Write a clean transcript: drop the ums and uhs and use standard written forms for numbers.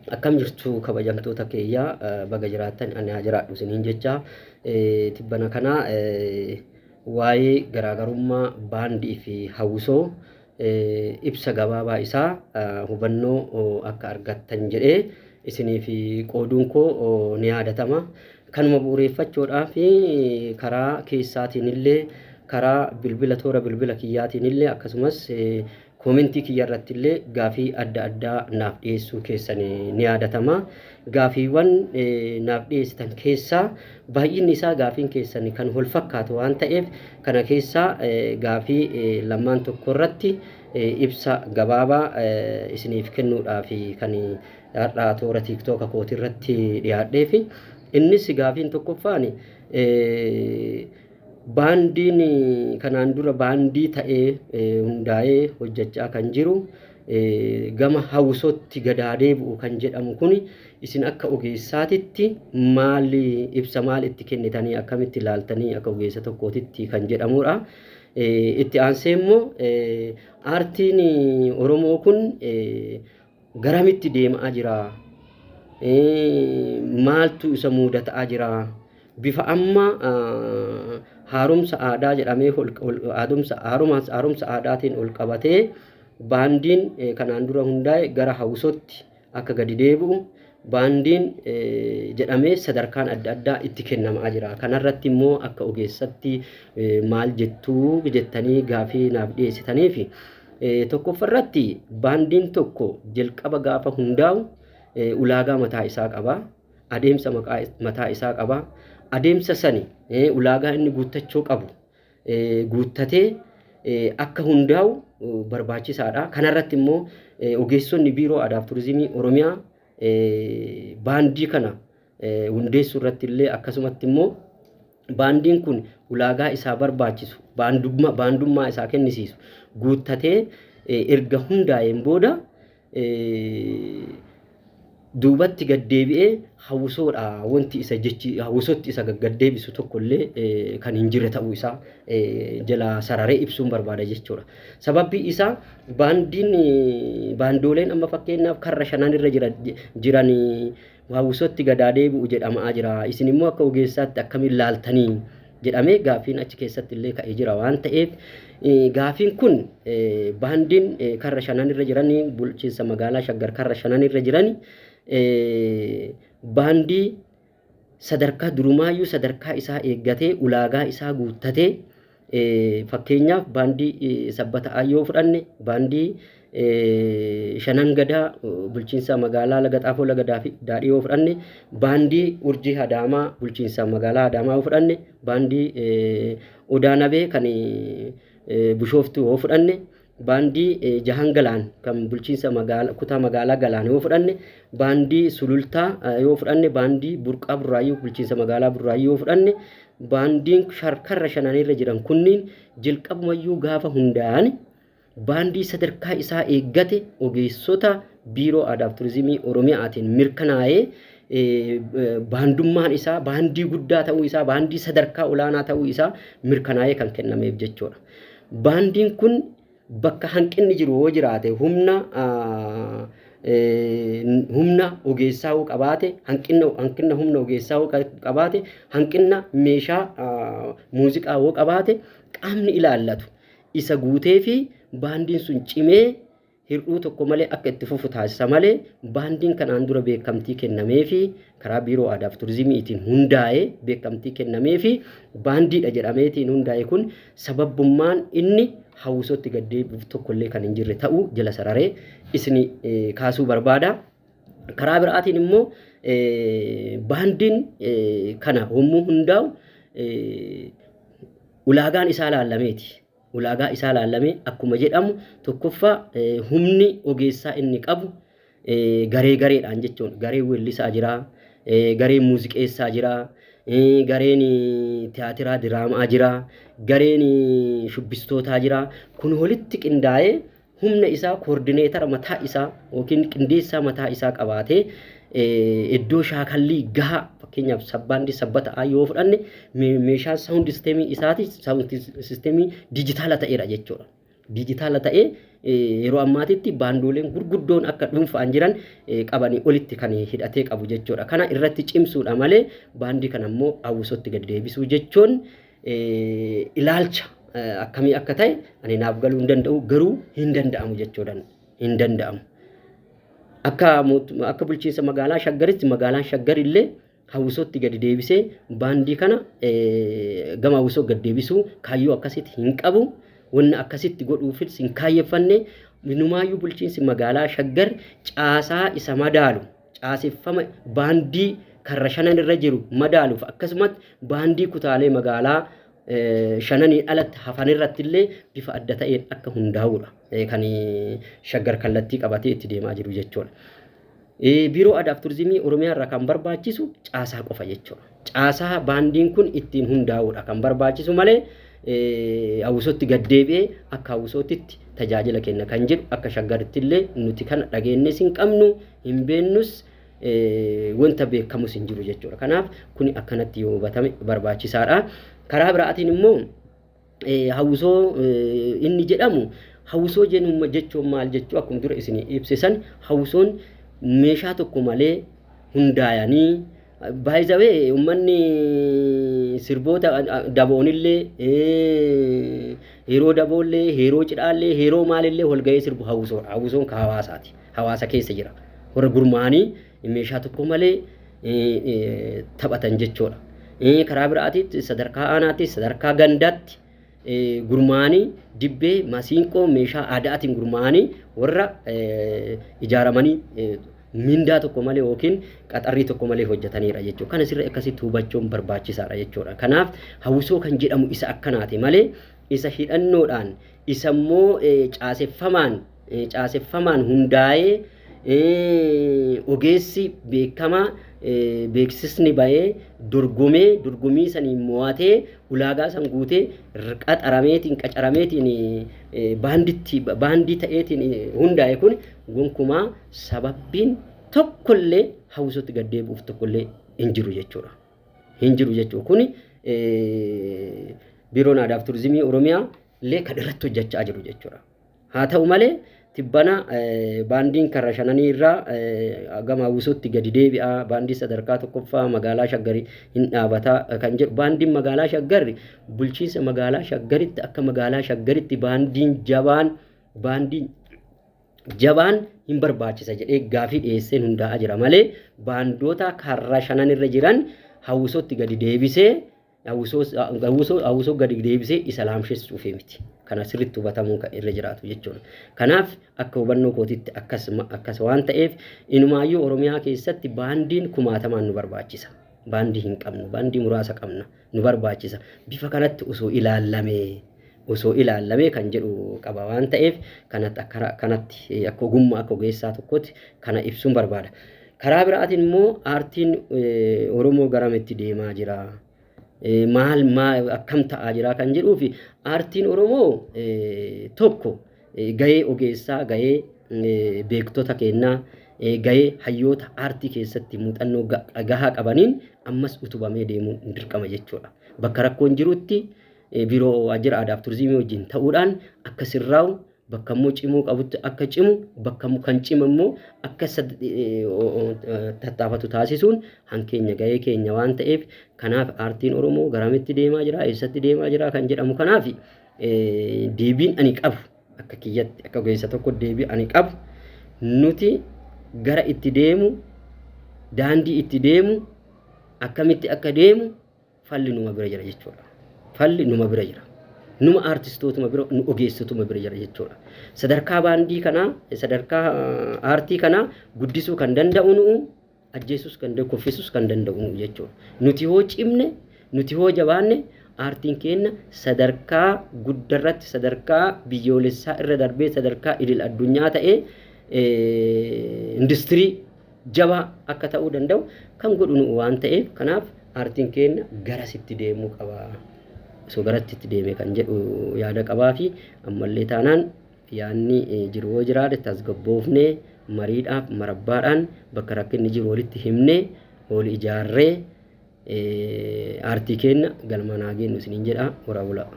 Akkam jirtu kabajamtoota kiyya, baga jiraattan, ani haa jiraadhu isiniin jecha. Tibbana kana waa'ee garaagarummaa baandii fi hawwisoo ibsa gabaabaa isaa hubannoo akka argattan jedhee isiniif qooduun koo ni yaadatama. Kanuma bu'uureffachuudhaaf karaa keessaatiin illee, karaa bilbila toora bilbila kiyyaatiin illee, akkasumas koomentii kiyya irratti illee gaafii adda addaa naaf dhiyeessuu keessan ni yaadatama. Gaafiiwwan naaf dhiyeessitan keessaa baay'inni isaa gaafiin keessan kan wal fakkaatu waan ta'eef, kana keessaa gaafii lamaan tokko irratti ibsa gabaabaa isiniif kennuudhaaf kan har'aa toora TikToka kootii irratti dhiyaadheef. Innis gaafiin tokkoffaan, baandiin kanaan dura baandii ta'ee hundaa'ee hojjechaa kan jiru gama hawwisootti gadaa deebi'u kan jedhamu kun, isin akka ogeessaatitti maali ibsa maal itti kennitanii, akkamitti ilaaltanii akka ogeessa tokkootitti kan jedhamudha. Itti aansee immoo, aartiin Oromoo kun garamitti deemaa jira? Maaltu isa mudataa jira? Bifa amma haaromsa aadaa jedhamee haaromsa aadaatiin ol qabatee baandiin kanaan dura hundaa'e gara hawwisootti akka gadi deebi'u baandiin jedhamee sadarkaan adda addaa itti kennamaa jira. Kanarratti immoo akka ogeessatti maal jettuu jettanii gaafii naaf dhiyeessitaniif, tokkoffarratti baandiin tokko jalqaba gaafa hundaa'u ulaagaa mataa isaa qaba. Adeemsa mataa isaa qaba. Adeemsa sani ulaagaa inni guuttachuu qabu guuttatee akka hundaa'u barbaachisaadha. Kanarratti immoo ogeessonni Biiroo Aadaa fi Turizimii Oromiyaa baandii kana hundeessuu irratti illee, akkasumatti immoo baandiin kun ulaagaa isaa barbaachisu baandummaa isaa kennisiisu guuttatee erga hundaa'een booda duubatti gaddeebi'ee hawwisoodha wanti isa jechi hawwisootti isa gaddeebisu tokkollee kan hin jirre ta'uu isaa jala sararee ibsuun barbaada jechuudha. Sababbi isaa, baandiin baandooleen amma fakkeenyaaf karra shanan irra jiran hawwisootti gadaa deebi'u jedhamaa jira. Isin immoo akka ogeessaatti akkamiin laaltanii jedhamee gaaffiin achi keessatti illee ka'ee jira waan ta'eef, gaafiin kun baandiin karra shanan irra jiranii, bulchiinsa magaalaa Shaggar karra shanan irra jiranii, baandii sadarkaa durumaayyuu sadarkaa isaa eeggatee ulaagaa isaa guuttatee, fakkeenyaaf baandii Sabbataa yoo fudhanne, baandii Shanan Gadaa bulchiinsa magaalaa Laga Xaafoo Laga Daadhii yoo fudhanne, baandii Urjii Adaamaa bulchiinsa magaalaa Adaamaa yoo fudhanne, baandii Odaa Nabee kan Bishooftuu yoo fudhanne, baandii Jahan Galaan kan bulchiinsa magaalaa kutaa magaalaa Galaan yoo fudhanne, baandii Sulultaa yoo fudhanne, baandii Burqaa Burraayyuu bulchiinsa magaalaa Burraayyuu yoo fudhanne, baandiin karra shananirra jiran kunniin jalqabumayyuu gaafa hundaa'an baandii sadarkaa isaa eeggate ogeessota Biiroo Aadaa fi Turizimii Oromiyaatiin mirkanaa'ee, baandummaan isaa baandii guddaa ta'uu isaa, baandii sadarkaa olaanaa ta'uu isaa mirkanaa'ee kan kennameef jechuudha. Baandiin kun bakka hanqinni jiru yoo jiraate, humna ogeessaa yoo qabaate, hanqina humna ogeessaa yoo qabaate, hanqina meeshaa muuziqaa yoo qabaate, qaamni ilaallatu isa guutee fi baandiin sun cimee hir'uu tokko malee akka itti fufu taasisa malee, baandiin kanaan dura beekamtii kennamee fi karaa Biiroo Aadaa fi Turizimiitiin hundaa'ee beekamtii kennamee fi baandiidha jedhameetiin hundaa'e kun sababummaan inni hawwisootti gad deebi'uuf tokkollee kan hin jirre ta'uu jala sararee isin kaasuu barbaada. Karaa biraatiin immoo baandiin kana hommuu hundaa'u ulaagaan isaa laallameeti. Ulaagaa isaa laallamee akkuma jedhamu, tokkoffaa humni ogeessaa inni qabu garee gareedhaan jechuun, gareen weellisaa jira, gareen muuziqeessaa jira, gareen tiyaatiraa diraamaa jira, gareen shubbistootaa jira. Kun walitti qindaa'ee humna isaa coordinator mataa isaa yookiin qindeessaa mataa isaa qabaatee, iddoo shaakallii gahaa, fakkeenyaaf sabbaandii Sabbataa yoo fudhanne, meeshaan sound systemii isaati sound systemii dijitaala ta'eera jechuudha. Diijitaala ta'ee yeroo ammaatitti baandoleen gurguddoon akka dhuunfaan jiran qabanii olitti kan hidhatee qabu jechuudha. Kana irratti cimsuudha malee baandii kana immoo hawwisootti gad deebisuu jechuun ilaalcha akkamii akka ta'e ani naaf galuu hin danda'u, garuu hin danda'amu jechuudha. Hin danda'amu. Akka bulchiinsa magaalaa Shaggaritti, magaalaan Shaggar illee hawwisootti gadi deebisee baandii kana gama hawwisoo gad deebisuu kaayyoo akkasitti hin qabu. Wanna akkasitti godhuufis hin kaayyeffanne. Inumaayyuu bulchiinsi magaalaa Shaggar caasaa isa madaalu, caaseffama baandii karra shanan irra jiru madaaluuf, akkasumas baandii kutaalee magaalaa shananii alatti hafan irratti illee bifa adda ta'een akka hundaa'uudha kan Shaggar kallattii qabatee itti deemaa jiru jechuudha. Biiroo Aadaa fi Turizimii Oromiyaa irraa kan barbaachisu caasaa qofa jechuudha. Caasaa baandiin kun ittiin hundaa'uudha kan barbaachisu malee hawwisootti gad deebi'ee akka hawwisootitti tajaajila kenna kan jedhu akka Shaggaritti illee nuti kana dhageenyees hin qabnu, hin beennus, wanta beekamus hin jiru jechuudha. Kanaaf kuni akkanatti yoo hubatame barbaachisaadha. Karaa biraatiin immoo hawwisoo inni jedhamu, hawwisoo jennu jechuun maal jechuu? Akkuma dura isin ibsisan, hawwisoon meeshaa tokko malee hundaayanii baay'isawee uummanni sirboota daboonillee, yeroo daboollee, yeroo cidhaallee, yeroo maalillee walgahee sirbu hawwisoodha. Hawwisoon ka hawaasaati. Hawaasa keessa jira. Warra gurmaa'anii meeshaa tokko malee taphatan jechuudha. Karaa biraatitti sadarkaa aanaatti, sadarkaa gandaatti gurmaa'anii dibbee, masiinqoo, meeshaa aadaatiin gurmaa'anii warra ijaaramanii mindaa tokko malee yookiin qaxarrii tokko malee hojjetanidha jechuudha. Kana sirrii akkasitti hubachuun barbaachisaadha jechuudha. Kanaaf hawwisoo kan jedhamu isa akkanaati malee isa hidhannoodhaan, isa immoo caaseffamaan hundaa'ee ogeessi beekamaa beeksisni bahee dorgomee, dorgomii saniin mo'atee, ulaagaa san guutee qaxarameetiin qacarameetiin baanditti baandii ta'eetiin hundaa'e kun gonkumaa sababbiin tokkollee hawwisootti gad deebi'uuf tokkollee hin jiru jechuudha. Hin jiru jechuudha. Kuni Biiroon Aadaa fi Turizimii Oromiyaa illee kan irratti hojjechaa jiru jechuudha. Haa ta'u malee tibbana baandiin karra shananii irraa gama hawwisootti gadi deebi'a, baandii sadarkaa tokkoffaa magaalaa Shaggar hin dhaabata kan jedhu, baandiin magaalaa Shaggar, bulchiinsa magaalaa Shaggaritti, akka magaalaa Shaggaritti baandiin jabaan, baandiin jabaan hin barbaachisa jedhee gaafii dhiyeesseen hundaa'aa jira malee baandoota karra shanan irra jiran hawwisootti gadi deebisee hawwisoo gadi deebisee isa laamshessuuf miti. Kana sirriitti hubatamuu kan irra jiraatu jechuudha. Kanaaf akka hubannoo kootitti akkas waan ta'eef, inumaayyuu Oromiyaa keessatti baandiin kumaatamaan nu barbaachisa. Baandii hin qabnu, baandii muraasa qabna, nu barbaachisa. Bifa kanatti osoo ilaallamee kan jedhu qaba waan ta'eef, kanatti akka kanatti akka ogummaa, akka ogeessaa tokkotti kana ibsuun barbaada. Karaa biraatiin immoo aartiin Oromoo garamitti deemaa jira? Maal maal akkam ta'aa jira kan jedhuu fi aartiin Oromoo tokko gahee ogeessaa, gahee beektota kennaa, gahee hayyoota aartii keessatti muuxannoo gahaa qabaniin ammas utubamee deemuun dirqama jechuudha. Bakka rakkoon jirutti biiroo waajjira aadaa fi turizimii wajjin ta'uudhaan akka sirraa'u, bakka immoo cimuu qabutti akka cimu, bakka kan cimu immoo akka tattaafatu taasisuun hankeenya, gahee keenya waan ta'eef. Kanaaf aartiin Oromoo garamitti deemaa jira, eessatti deemaa jira kan jedhamu kanaaf deebiin ani qabu, akka kiyyatti, akka ogeessa tokko deebii ani qabu, nuti gara itti deemu, daandii itti deemu, akkamitti akka deemu falli numa bira jira jechuudha. Falli numa bira jira. Numa aartistootuma bira, nu ogeessotuma bira jira jechuudha. Sadarkaa baandii kanaa, sadarkaa aartii kanaa guddisuu kan danda'u nu'u, ajjeesuus kan danda'u, kuffisuus kan danda'u nu'u jechuudha. Nuti hoo cimne, nuti hoo jabaanne, aartiin keenya sadarkaa guddarratti, sadarkaa biyyoolessaa irra darbee sadarkaa idil addunyaa ta'ee industirii jabaa akka ta'uu danda'u kan godhu nu'u waan ta'eef, kanaaf aartiin keenya garasitti deemuu qaba. Osoo garatti itti deeme kan jedhu yaada qabaa fi ammallee taanaan yaadni jiru yoo jiraate tasgabboofnee mariidhaaf marabbaadhaan bakka rakkinni jiru walitti himnee wal ijaarree aartii keenya galmaan haa geenyu isiniin jedha. Horaa bulaa.